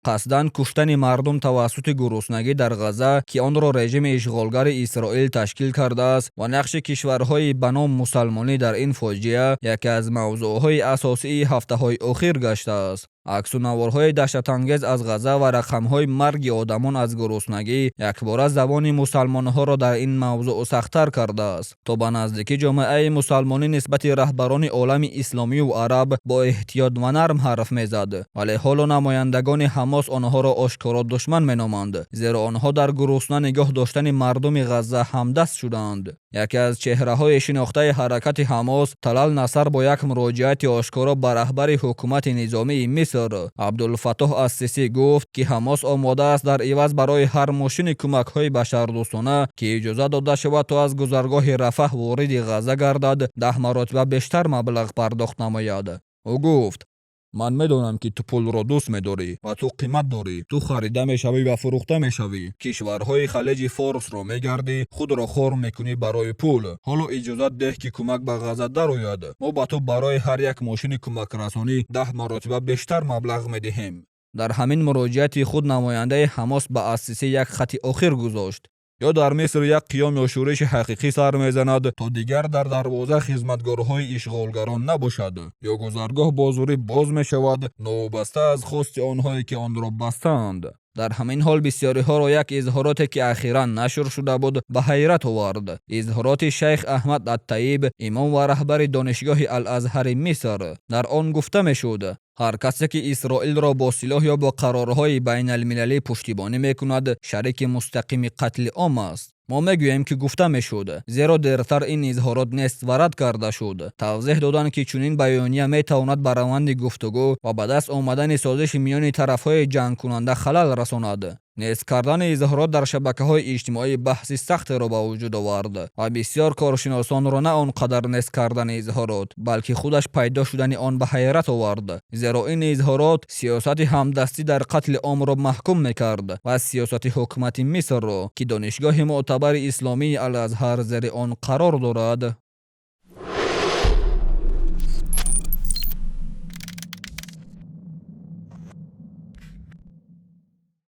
Қасдан куштани мардум тавассути гуруснагӣ дар Ғазза, ки онро режими ишғолгари Исроил ташкил кардааст, ва нақши кишварҳои ба ном мусалмонӣ дар ин фоҷиа яке аз мавзӯъҳои асосии ҳафтаҳои охир гаштааст. Аксу наворҳои даҳшатангез аз Ғазза ва рақамҳои марги одамон аз гуруснагӣ якбора забони мусалмонҳоро дар ин мавзӯъ сахттар кардааст. То ба наздикӣ ҷомеаи мусалмонӣ нисбати раҳбарони олами исломию араб бо эҳтиёт ва нарм ҳарф мезад, вале ҳоло намояндагони Ҳамос онҳоро ошкоро душман меноманд, зеро онҳо дар гурусна нигоҳ доштани мардуми Ғазза ҳамдаст шудаанд. Яке аз чеҳраҳои шинохтаи ҳаракати Ҳамос, Талал Насар, бо як муроҷиати ошкоро ба раҳбари ҳукумати низомии Миср Абдулфаттоҳ Ассисӣ гуфт, ки Ҳамос омода аст дар иваз барои ҳар мошини кӯмакҳои башардӯстона, ки иҷозат дода шавад, то аз гузаргоҳи Рафаҳ вориди Ғазза гардад, 10 маротиба бештар маблағ пардохт намояд. Ӯ гуфт: «Ман медонам, ки ту пулро дӯст медорӣ ва ту қимат дорӣ. Ту харида мешавӣ ва фурӯхта мешавӣ. Кишварҳои Халиҷи Форсро мегардӣ, худро хор мекунӣ барои пул. Ҳоло иҷозат деҳ, ки кӯмак ба Ғазза дарояд. Мо ба ту барои ҳар як мошини кӯмакрасонӣ 10 маротиба бештар маблағ медиҳем». Дар ҳамин муроҷиати худ намояндаи Ҳамос ба Ассисӣ як хати охир гузошт: ё дар Миср як қиём ё шӯриши ҳақиқӣ сар мезанад, то дигар дар дарвоза хизматгорҳои ишғолгарон набошад, ё гузаргоҳ бо зӯрӣ боз мешавад, новобаста аз хости онҳое, ки онро бастаанд. Дар ҳамин ҳол бисёриҳоро як изҳороте, ки ахиран нашр шуда буд, ба ҳайрат овард. Изҳороти шайх Аҳмад Аттаиб, имом ва раҳбари донишгоҳи Ал-Азҳари Миср. Дар он гуфта мешуд: ҳар касе, ки Исроилро бо силоҳ ё бо қарорҳои байналмилалӣ пуштибонӣ мекунад, шарики мустақими қатли ом аст. Мо мегӯем, ки гуфта мешуд, зеро дертар ин изҳорот нест ва рад карда шуд. Тавзеҳ доданд, ки чунин баёния метавонад ба раванди гуфтугӯ ва ба даст омадани созиши миёни тарафҳои ҷангкунанда халал расонад. Нест кардани изҳорот дар шабакаҳои иҷтимоӣ баҳси сахтеро ба вуҷуд овард ва бисёр коршиносонро на он қадар нест кардани изҳорот, балки худаш пайдо шудани он ба ҳайрат овард, зеро ин изҳорот сиёсати ҳамдастӣ дар қатли омро маҳкум мекард ва сиёсати ҳукумати Мисрро, ки донишгоҳи мӯътабари исломии Ал-Азҳар зери он қарор дорад.